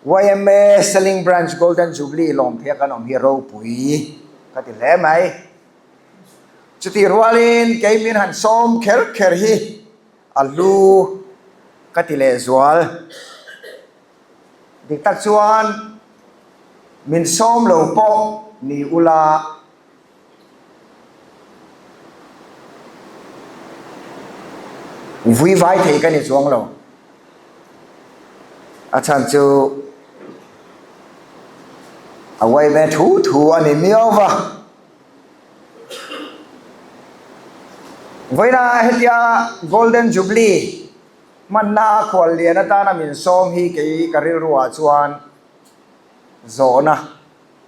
Yma Seling Branch Golden Jubilee lawm theia kan awm hi ropui ka ti hle mai. Chutih rualin kei min han sawm kher kher hi a hlu ka ti lehzual. Dik tak chuan min sawm lo pawh ni ula. Vui vai thei ka ni chuang lo. A chhan chu a uai ve thu thu a ni miau va. Vawiina hetia Golden Jubilee hmanna a khual lian atana min sawm hi kei ka rilruah chuan zawhna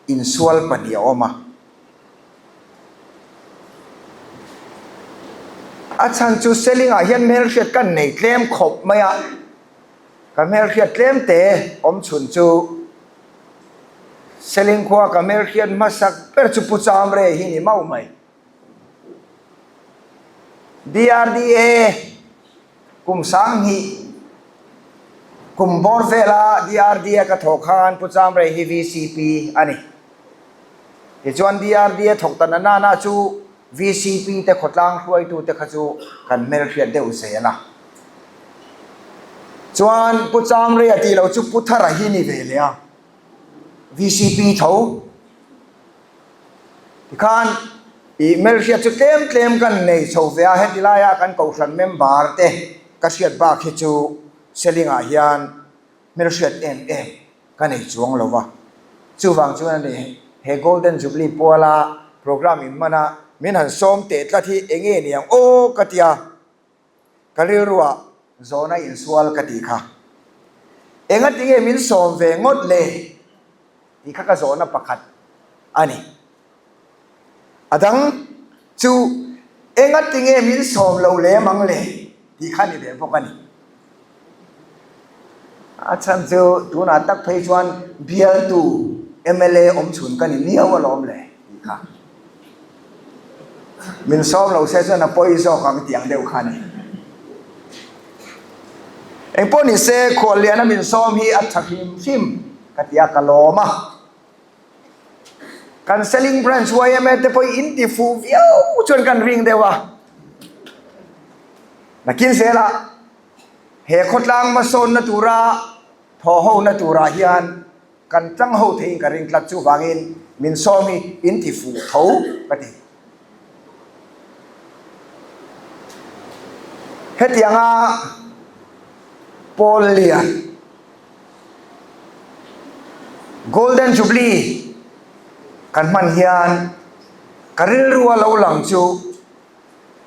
insual pahnih a awm a. A chhan chu Selingah hian hmelhriat kan nei tlem khawp mai a, ka hmelhriat tlem te awm chhun chu Seling khua ka hmelhriat hmasak ber chu Pu Chamre hi ni mauh mai. DRDA Kum 2000 kum bawr vela DRDA ka thawh khan Pu Chamrei hi VCP a ni. Tichuan DRDA thawk ta na nana chu VCP te khawtlang hruaitu te kha chu kan hmelhriat deuh zel a. Chuan Pu Chamrei a tih loh chu Pu Thara hi ni ve leh a, VCP tho. Tikhan ih hmelhriat chu tlem tlem kan nei chho ve a, heti laia kan kohhran member te ka hriat bak hi chu Selingah hian hmelhriat em em ka nei chuang lo va. Chuvang chuan a ni he Golden Jubilee puala programme inhman a min han sawm teh tlat hi eng nge niang aw ka ti a. Ka rilruah zawhna insual ka tih kha. Engati nge min sawm ve ngawt le? Tih kha ka zawhna pakhat a ni. A dang chu engati nge min sawm lo lem ang le? Tih kha ni ve bawk a ni. A chhan chu tunah tak phei chuan bialtu mla awm chhun ka ni miau alawm le tih kha. Min sawm lo se chuan a pawi zawk ang tih ang deuh kha a ni. Engpawh ni se khualliana min sawm hi a tha hrim hrim ka ti a, ka lawm a. Kan Seling Branch yma te pawh in ti fuh viau chuan kan ring deuh a. Nakin zelah he khawtlang hmasawnna tura thawhhona turah hian kan tlang ho theiin ka ring tlat chuvangin min sawm hi in ti fuh tho ka ti. Hetianga pawl lian Golden Jubilee kan hman hian ka rilrua lo lang chu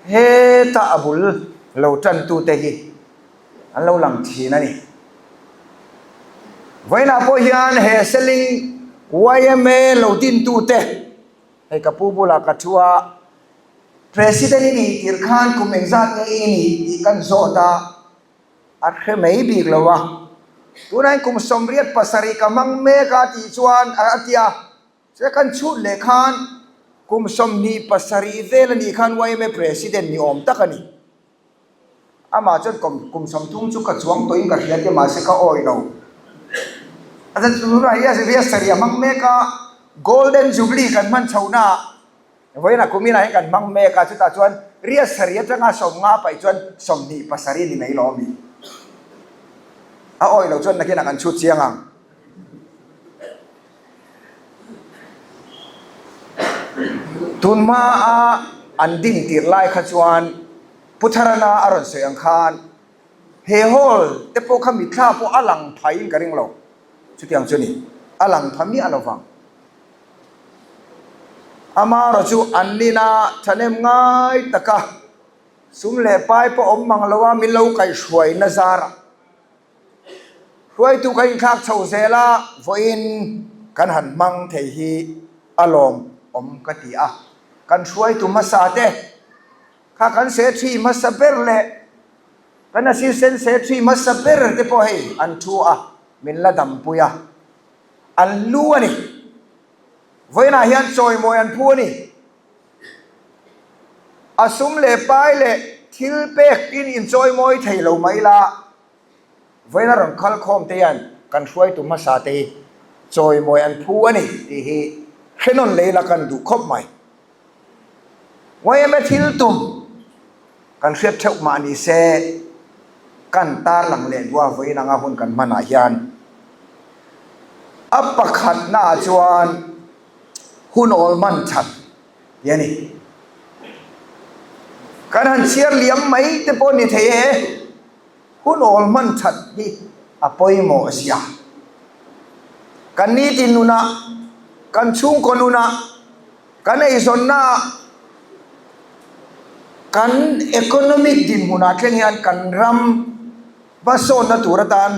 Heta a bul lo tantute hi an lo lang thin a ni. Vawiinah pawh hian he Seling yma lo dintute, hei ka pu bulah ka thu a, President i nih tir khan kum engzat nge i nih tih kan zawt a, a hre mai bik lo a. Tunah hian kum 87 ka hmang mek a tih chuan a ti a. Che kan chhut leh khan kum 27 vel a nih khan yma President ni awm tak a ni. Amah chuan kum kum 30 chu ka chuang tawhin ka hria te mahse ka awi lo. A chuan tunah hian riat sarih a hmang mek a, Golden Jubilee kan hman chhohna ah vawiinah kuminah hian kan hmang mek a, chutah chuan riat sarih atanga 50 paih chuan 27 ni mai lawm i. A awi lo chuan nakinah kan chhut chiang ang. Tun hmaa an din tir lai kha chuan Pu Tharana a rawn sawi ang khan he hall te pawh kha mitthla pawh a lang phaiin ka ring lo. Chutiang chu a ni, a lang pha miah lo vang. Amaherawh chu an nina thahnem ngai taka sum leh pai pawh awm mang lo a min lo kaihhruaina zarah Hruaitu kan inthlak chho zel a, vawiin kan han hmang thei hi a lawmawm ka ti a. Kan hruaitu hmasa te kha kan secretary hmasa ber leh kan assistant secretary hmasa ber te pawh hei an thu a, min la dampui a, an lu a ni. Vawiinah hian chawimawi an phu a ni. A sum leh pai leh thil pek in inchawimawi thei lo mai la, vawiin a rawn khal khawm te hian kan hruaitu hmasa te hi chawimawi an phu a ni tih hi hrenawn lei la kan duh khawp mai. Yma thil tum kan hriat theuh mah ni se kan tarlang leh duh a vawiin anga hun kan hmanah hian a pakhatnaah chuan hun awl hman that tih a ni. Kan han chhiar liam mai te pawh ni thei e. Hun awl hman that hi a pawimawh zia. Kan nitin nunah, kan chhungkaw nunah, kan eizawnnaah, kan economic dinhmunah thleng hian kan ram hmasawnna tur atan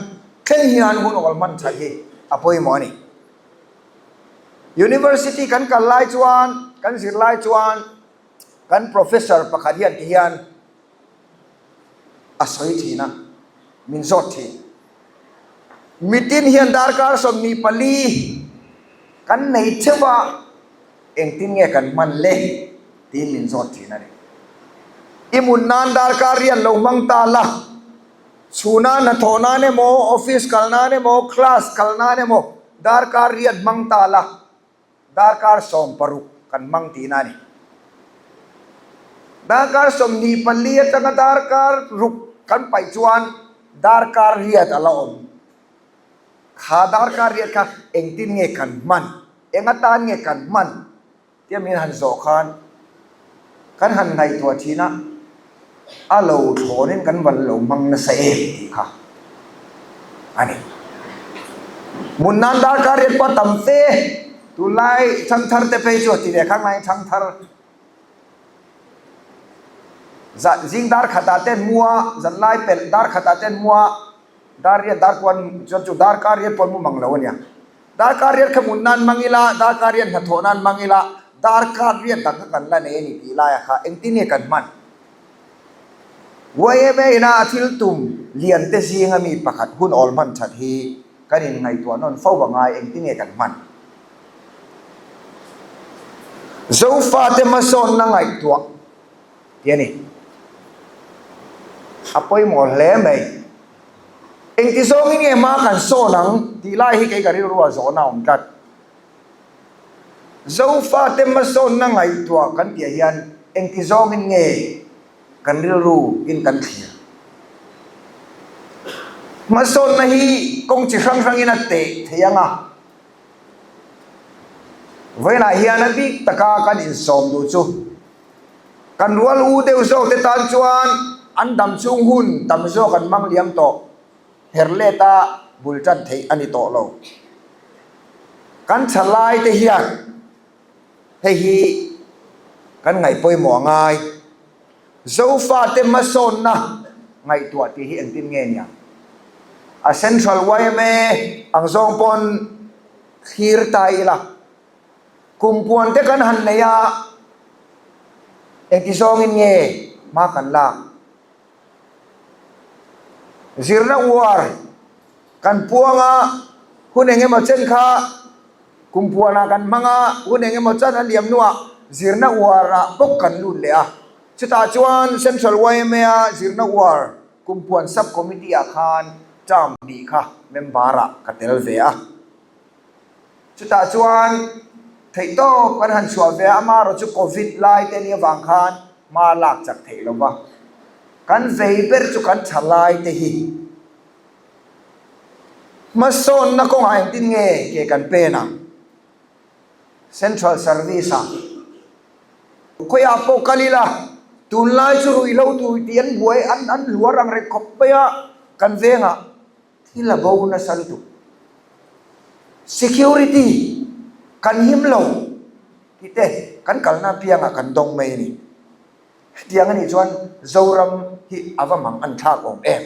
thleng hian hun awl hman that hi a pawimawh a ni. University kan kal lai chuan, kan zir lai chuan kan professor pakhat hian ti hian, a sawi thin a, min zawt thin. Mitin hian darkar 24 kan nei theuh a, engtin nge kan hman le tiin min zawt thin a ni. I mun nan darkar rian lo hmang ta la, chhuna hnathawh nan emaw, office kal nan emaw, class kal nan emaw darkar rian hmang ta la, Darkar 16 kan hmang tihna a ni. Darkar 24 atanga darkar ruk kan paih chuan darkar riat a la awm. Kha darkar riat kha engtin nge kan hman, eng atan nge kan hman tia min han zawh khan kan han ngaihtuah thin a, a lo thlawnin kan van lo hmang nasa em tih kha a ni. Mun nan darkar riat pawh a tam fe, tunlai thangthar te phei chu a ti ve khang laiin thangthar zan zing dar khatah ten mua, zanlai pelh dar khatah ten mua, dar riat dar kuan chuan chu darkar riat pawh an mu mang lo a nia. Darkar riat kha mun nan hmang ila, darkar riat hnathawh nan hmang ila, darkar riat dang kha kan la nei a ni tih laiah kha engtin nge kan hman? Yma ina a thil tum lian te zinga mi pakhat hun awl hman that hi kan in ngaihtuah nawn fo a ngai engtin nge kan hman? Zofate hmasawnna ngaihtuah tih a ni. A pawimawh hle mai. Engti zawngin nge hma kan sawn ang tih lai hi kei ka rilru a zawhna a awm tlat. Zofate hmasawnna ngaihtuah kan tihah hian engti zawngin nge kan rilru in kan thlir. Hmasawnna hi kawng chi hrang hrangin a teh thei ang a. Vawiinah hian a bik taka kan insawm duh chu Kan rual u deuh zawk te tan chuan an dam chhung hun tam zawk an hmang liam tawh. Her let a bul tan theih a ni tawh lo. Kan thalai te hian hei hi kan ngaih pawimawh a ngai. Zofate hmasawnna ngaihtuah tih hi engtin nge nia? A Central yma ang zawng pawn thlir ta ila. Kum puan te kan han nei a, engti zawngin nge hma kan lak? Zirna uar kan puang a, hun eng emaw chen kha kum puanah kan hmang a, hun eng emaw chan a liam hnuah zirna uarah bawk kan lut leh a. Chutah chuan Central YMA-a zirna uar kum puan sub-committee-ah khan term hnih kha member-ah ka tel ve a. Chutah chuan theihtawp kan han chhuah ve a, amaherawh chu Covid lai te nih avang khan hma lak chak theih lo va. Kan vei ber chu kan tha lai te hi hmasawnna kawngah engtin nge ke kan pen ang? Central Service ah khawiah pawh kal ila tunlai chu ruihhlo tur tih an buai an hluar ang reng khawp mai a kan vengah. Thil a bo nasa lutuk. Security kan him lo tih te kan kalna apiangah kan dawng mai a ni. Hetiang a nih chuan Zoram hi a va mang an thlak awm em?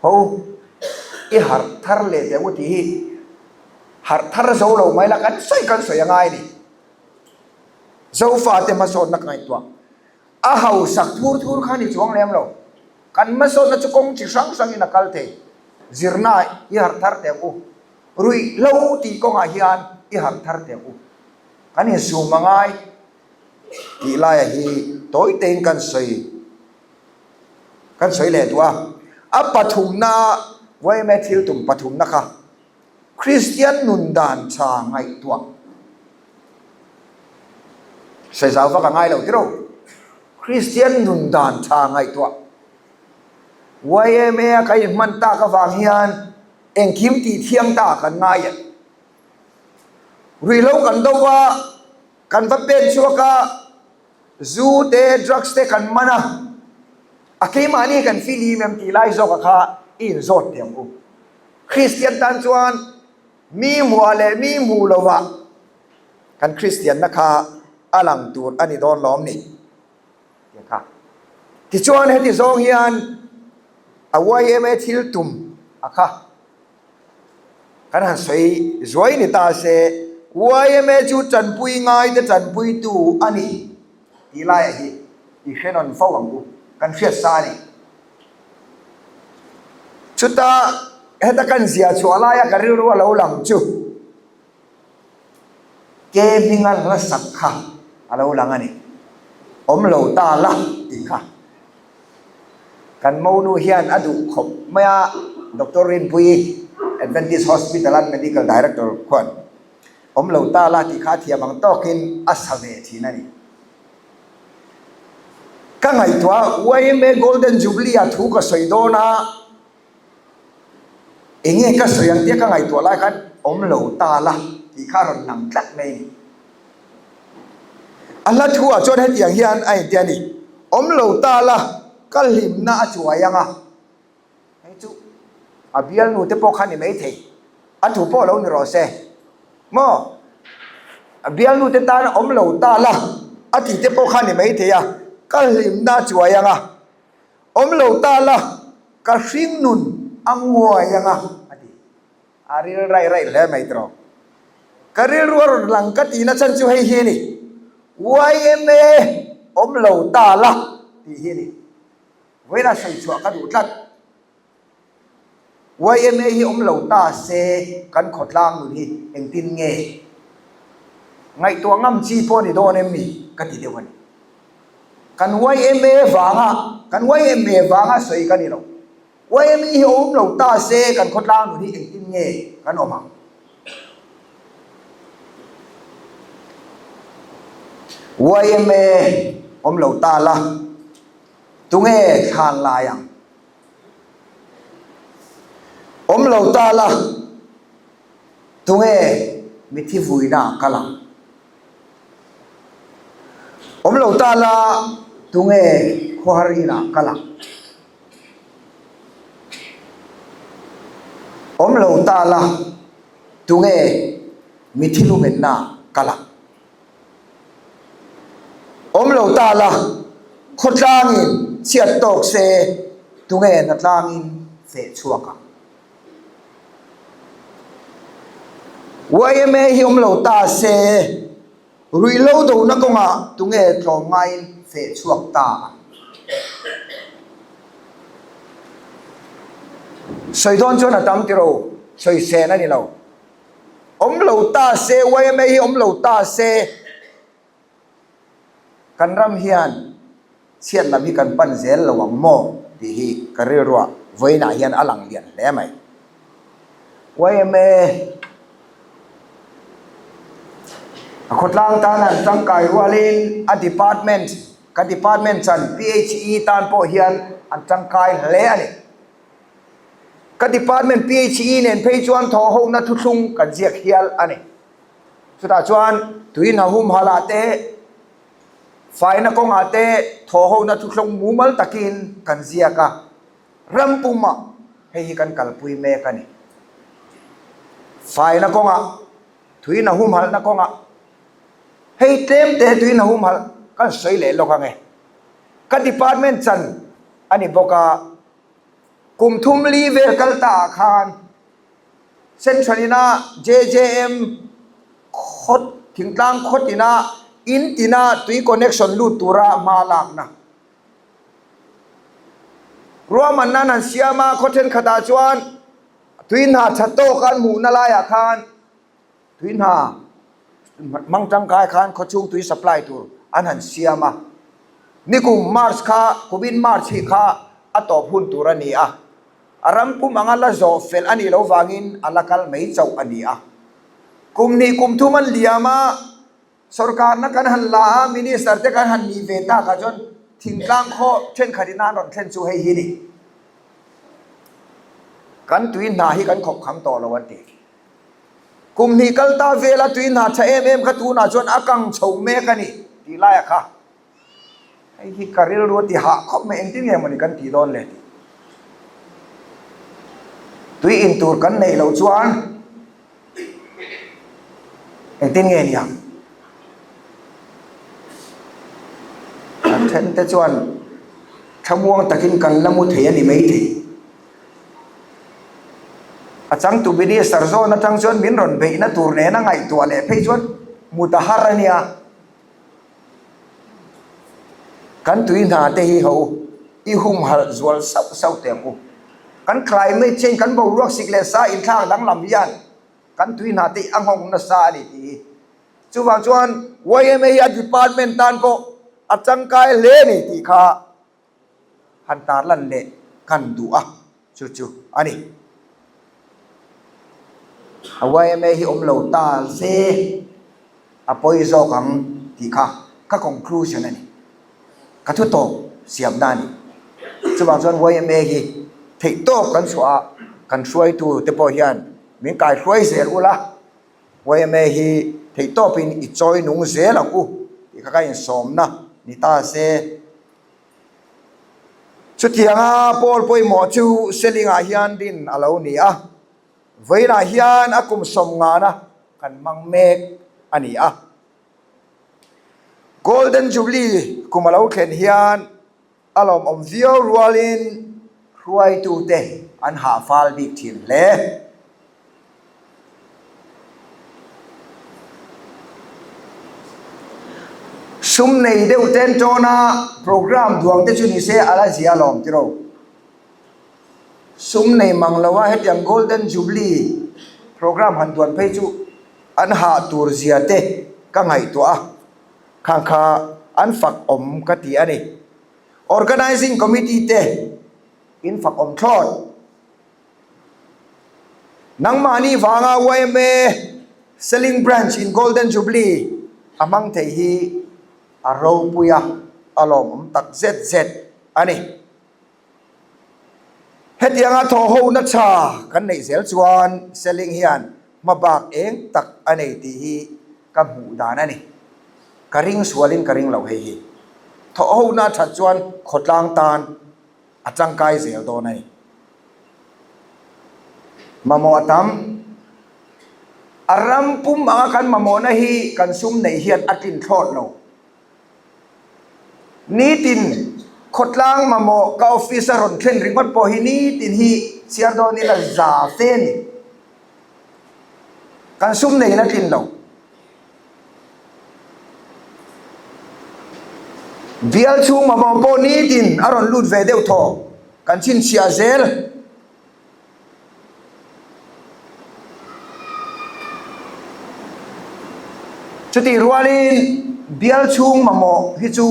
Ho, i harh thar leh teh u tih hi harh thar zo lo mai la kan sawi kan sawi a ngai a ni. Zofate hmasawnna ka ngaihtuah. A hausak thur thur kha ni chuang lem lo. Kan hmasawnna chu kawng chi hrang hrangin a kal thei. Zirna i harh thar teh u. Ruihhlo tih kawngah hian i harh thar teh u. Kan insum a ngai tih laia hi tawi tein kan sawi kan sawi leh duh a. A pathumna. Yma thil tum pathumna kha Kristian nun dan tha ngaihtuah sawi zau vak a ngai lo tiraw? Kristian nun dan tha ngaihtuah yma a kan inhman tak avang hian engkim tih thiang ta kan ngai em? Ruihhlo kan do va, kan va pen chhuak a, zu te, drugs te kan man a, a keimahni kan fihlim em tih lai zawka kha i inzawt teh ang u. Kristian tan chuan mi hmuah leh mi hmuh lovah kan Kristianna kha a lang tur a ni dawn lawm ni? Tih kha. Tichuan heti zawng hian a yma thil tum a kha kan han sawi zuai ni ta se, yma chu tanpui ngaite tanpuitu a ni tih laiah hi i hre nawn fo ang u, kan hriat sa a ni. Chuta heta kan zia chhuah laia ka rilru a lo lang chu ke hminga hla sak kha a lo lang a ni. Awm lo ta la tih kha. Kan monu hian a duh khawp mai a, Doctor Rinpuii, Adventist Hospital-a Medical Director khuan awm lo ta la tih kha a thiam ang tawkin a sa ve thin a ni. Ka ngaihtuah yma Golden Jubilee ah thu ka sawi dawn a, eng nge ka sawi ang tia ka ngaihtuah lai khan awm lo ta la tih kha a rawn lang tlat mai a ni. A hla thu ah chuan hetiang hian a inti a ni, Awm lo ta la, ka hlimna a chuai ang a. Hei chu a bialnu te pawh kha ni maithei, a thu pawh lo ni rawh se. Maw? A bialnu te tan awm lo ta la a tih te pawh kha ni maithei a, ka hlimna a chuai ang a, awm lo ta la ka hring nun a nguai ang a a ti. A ril raih raih hle mai tawh. Ka rilru a rawn lang ka tihna chhan chu hei hi a ni, yma awm lo ta la tih hi a ni. Vawiin a sawi chhuah ka duh tlat. Yma hi awm lo ta se kan khawtlang nun hi engtin nge ngaihtuah ngam chi pawh ni dawn em ni ka ti deuh a ni. Kan yma vanga kan yma vanga sawi ka ni lo. Yma hi awm lo ta se kan khawtlang nun hi engtin nge kan awm ang? Yma awm lo ta la tunge thlan lai ang? Awm lo ta la, tunge mithi vuina ah kal ang? Awm lo ta la, tunge khawhar inah kal ang? Awm lo ta la, tunge mithi lumenna ah kal ang? Awm lo ta la, khawtlangin chhiat tawk se tunge hnatlangin feh chhuak ang? Yma hi awm lo ta se, ruihhlo dona kawngah tunge tlawmngaiin feh chhuak ta ang? Sawi dawn chuan a tam tiro, sawi sen a ni lo. Awm lo ta se, yma hi awm lo ta se, kan ram hian chhiat lam hi kan pan zel lo ang maw tih hi ka rilruah vawiinah hian a lang lian hle mai. Yma a khawtlang tan an tangkai rualin a department, ka department chan PHE tan pawh hian an tangkai hle a ni. Ka department PHE nen phei chuan thawhhona thuthlung kan ziak hial a ni. Chutah chuan tui hna humhalh ah te, faina kawngah te thawhhona thuthlung mumal takin kan ziak a, ram pumah hei hi kan kalpui mek a ni. Faina kawngah, tui hna humhalhna kawngah hei tlem te tui hna humhalh kan sawi leh lawk ang e. Ka department chan a ni bawk a. Kum thum li vel kal ta ah khan Central ina JJM khawt thingtlang khawt ina in tina tui connection lut tura hma lakna ruahmanna an han siam a, khaw thenkhatah chuan tui hna tha tawk an hmuhna laiah khan Tui hna hmang tangkai khan khawchhung tui supply tur an han siam a, nikum March kha kumin March hi kha a tawp hun tur a ni a. A ram pum anga la zawh fel a nih loh vangin a la kal mai chauh a ni a. Kum hnih kum thum an liam a, sorkarna kan han la a, minister te kan han nih ve takah chuan thingtlang khaw thenkhat ina an rawn thlen chu hei hi ni. Kan tui hna hi kan khawp kham tawh lo an ti. Kum hnih kal ta vela tui hna tha em em kha tunah chuan a kang chho mek a ni tih laiah kha Hei hi ka rilru a ti hah khawp mai, engtin nge mawni kan tih dawn le tih. Tui in tur kan neih loh chuan engtin nge niang? A then te chuan thlamuang takin kan la mu thei a ni maithei. A changtu minister zawn atang chuan min rawn beihna tur nena ngaihtuah leh phei chuan mut a har a nia. Kan tui hna te hi ho i humhalh zual sauh sauh teh ang u. Kan climate change, kan boruak sik leh sa inthlak danglam hian kan tui hna te hi a nghawng nasa a ni tih hi. Chuvang chuan yma hi a department tan pawh a tangkai hle a ni tih kha han tarlan leh kan duh a, chu chu a ni. A yma hi awm lo ta se a pawi zawk ang tih kha ka conclusion a ni. Ka thu tawp siamna a ni. Chuvang chuan yma hi theihtawp kan chhuah a, kan hruaitu te pawh hian min kaihruai zel ula, yma hi theihtawpin i chawi nung zel ang u tih kha ka insawmna ni ta se. Chutianga Paul pawimawh chu Selingah hian rin a lo ni a, vawiinah hian a kum sawmngana kan hmang mek a ni a. Golden Jubilee kum a lo thlen hian a lawmawm viau rualin hruaitute an hahfal bik thin hle. Sum nei deuh ten tawna program duang te chu ni se a la zia lawm tiro. Sum nei mang lo a hetiang Golden Jubilee program han duan phei chu an hah tur zia te ka ngaihtuah a, khang kha an fak awm ka ti a ni. Organising Committee te in fak awm thlawt. Nangmahni vanga yma Seling Branch in Golden Jubilee a hmang thei hi a ropui a, a lawmawm tak zet zet a ni. Hetianga thawhhona tha kan neih zel chuan Seling hian hmabak eng tak a nei tih hi ka hmuh dan a ni. Ka ring sualin ka ring lo hei hi. Thawhhona a that chuan khawtlang tan a tangkai zel dawn a ni. Mamawh a tam. A ram pum anga kan mamawhna hi kan sum neih hian a tlin thlawt lo. Nitin khawtlang mamawh ka office a rawn thlen ringawt pawh hi nitin hi chhiar dawn ila za fe a ni. Kan sum neihin a tlin lo. Bial chhung mamawh pawh nitin a rawn lut ve deuh thaw, kan chhinchhiah zel. Chutih rualin bial chhung mamawh hi chu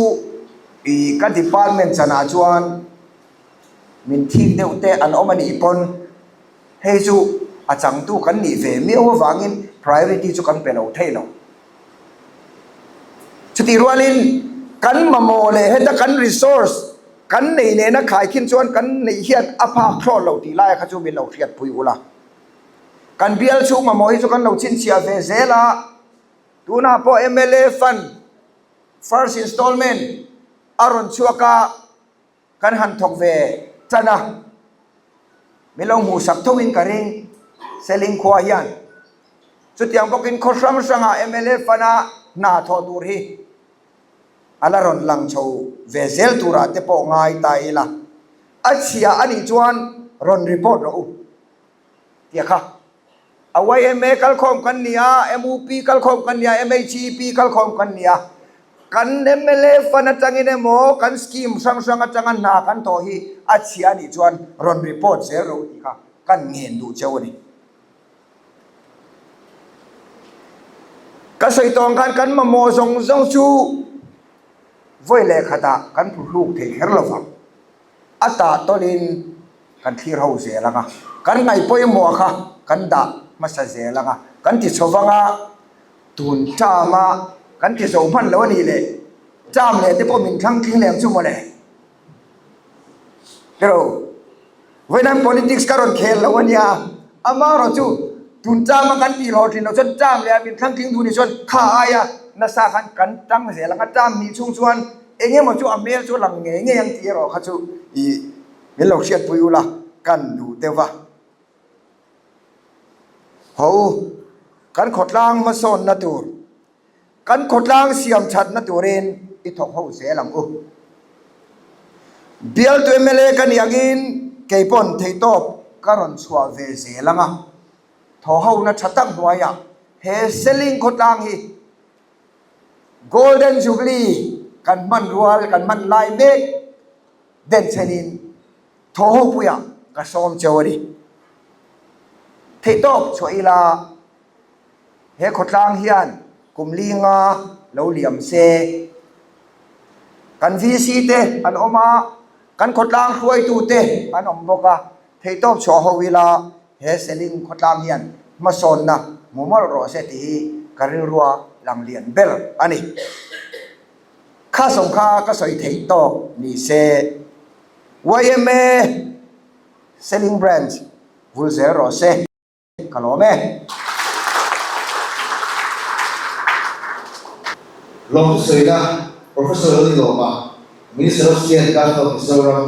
ih ka department chanah chuan min thik deuh te an awm a nih pawn, Hei chu a changtu kan nih ve miau avangin priority chu kan pe lo thei lo. Chutih rualin kan mamawh leh heta kan resource kan nei nena khaikhin chuan kan neih hian a phak thlawt lo tih laia kha chu min lo hriatpui ula. Kan bial chhung mamawh hi chu kan lo chhinchhiah ve zel a, tunah pawh mla fund first installment a rawn chhuak a, Kan han thawk ve tan a, min lo hmuhsak tho in ka ring, Seling khua hian. Chutiang bawkin khaw hrang hrangah mla fana hna thawh tur hi a la rawn lang chho ve zel turah te pawh ngai ta ila, a chhia a nih chuan rawn report rawh u tia kha. A yma kalkhawm kan ni a, MUP kalkhawm kan ni a, MHEP kalkhawm kan ni a. Kan mla fund atangin emaw kan scheme hrang hrang atanga hna kan thawh hi a chhia anih chuan rawn report zel rawh u tih kha kan ngen duh cheu a ni. Ka sawi tawng khan kan mamawh zawng zawng chu vawi leh khatah kan phuhluk thei kher lo vang. A tah tawlhin. kan thlir ho zel ang a, kan ngaih pawimawh kha kan dah hmasa zel ang a, kan ti chho vang a, tun term a kan ti zo hman lo a nih leh term leh te pawh min thlang tling leh ang chu mawle. Hello. Vawiin politics ka rawn khel lo a nia, amaherawh chu tun term a kan tih hlawhtlin loh chuan term leh a min thlang tling duh ni chuan kha aia nasa khan kan tang zel ang a, term hnih chhung chuan eng emaw chu a hmel chu a lang ngei ngei ang tih erawh kha chu ih min lo hriatpui ula kan duh deuh va. Ho, kan khawtlang hmasawnna tur Kan khawtlang siam thatna turin i thawk ho zel ang u. Bialtu mla ka nih angin kei pawn theihtawp ka rawn chhuah ve zel ang a, thaw hona tha tak hnuaiah he Seling khawtlang hi Golden Jubilee kan hman rual kan hman lai mek denchhenin thaw ho puiah ka sawm cheu a ni. Theihtawp chhuah ila. He khawtlang hian kum linga lo liam se. Kan VC te an awm a, kan khawtlang hruaitu te an awm bawk a, theihtawp chhuah ho ila he Seling khawtlang hian hmasawnna hmu mawlh rawh se tih hi ka rilrua lang lian ber a ni. Kha sawm kha ka sawi theih tawk ni se. Yma Seling Branch vul zel rawh se. Ka lawm e. Lawmtu sawina Professor Lali Lawma, Minister of State Government of Mizoram,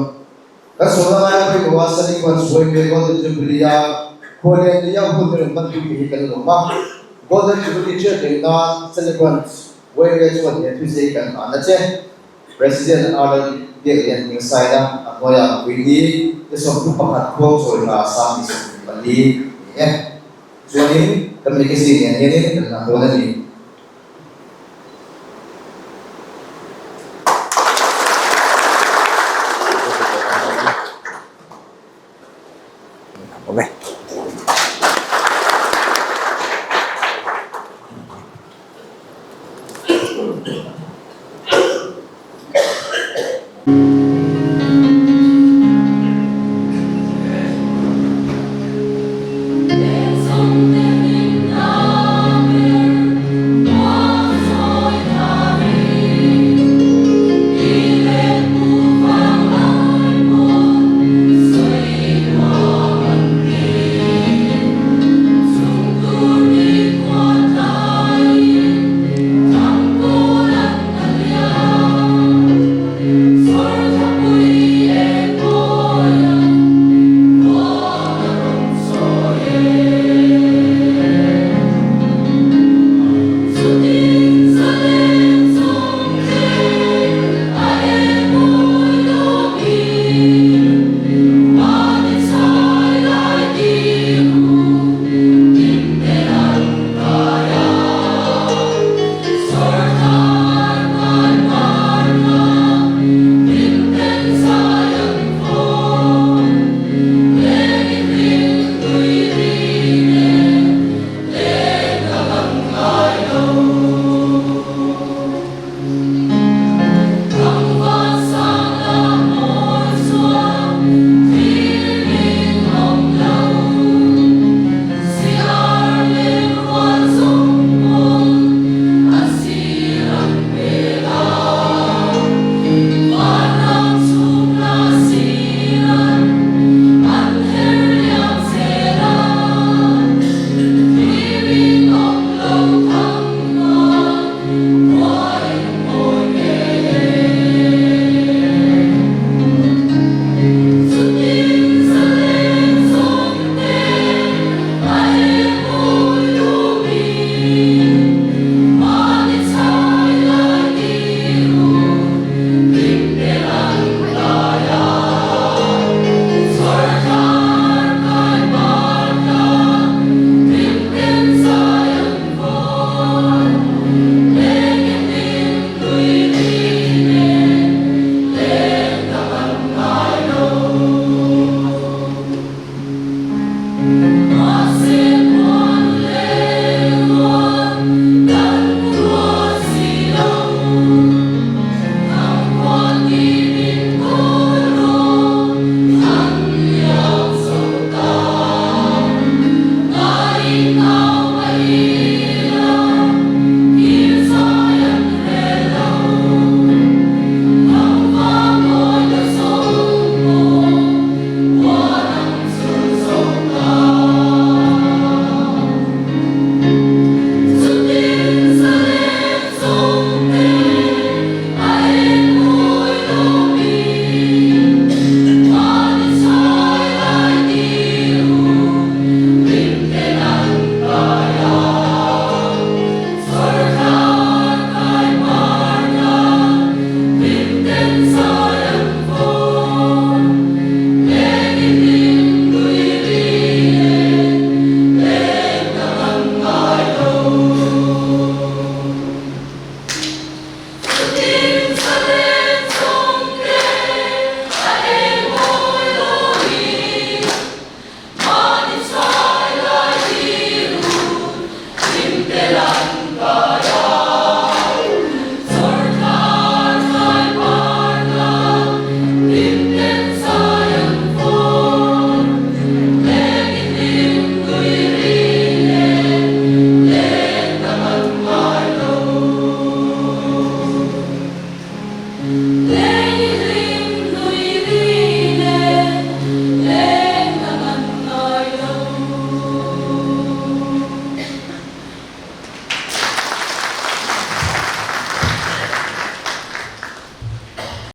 kan sawmna ngaia pawimawha Sani Kwan Suaime Golden Jubilee-a khuallian ni ang hun min rawn hman tu hi kan lawm a. Golden Jubilee hriat reng nan Sani Kwan Suaime chuan he thuzei kan hlan a che. President Arnold Biaklian Hmingsaina a hnuaiah mipui ni te 31 khuang chawi hla 24 ni e. Chuanin kan magazine nen hianin kan hlan dawn a ni.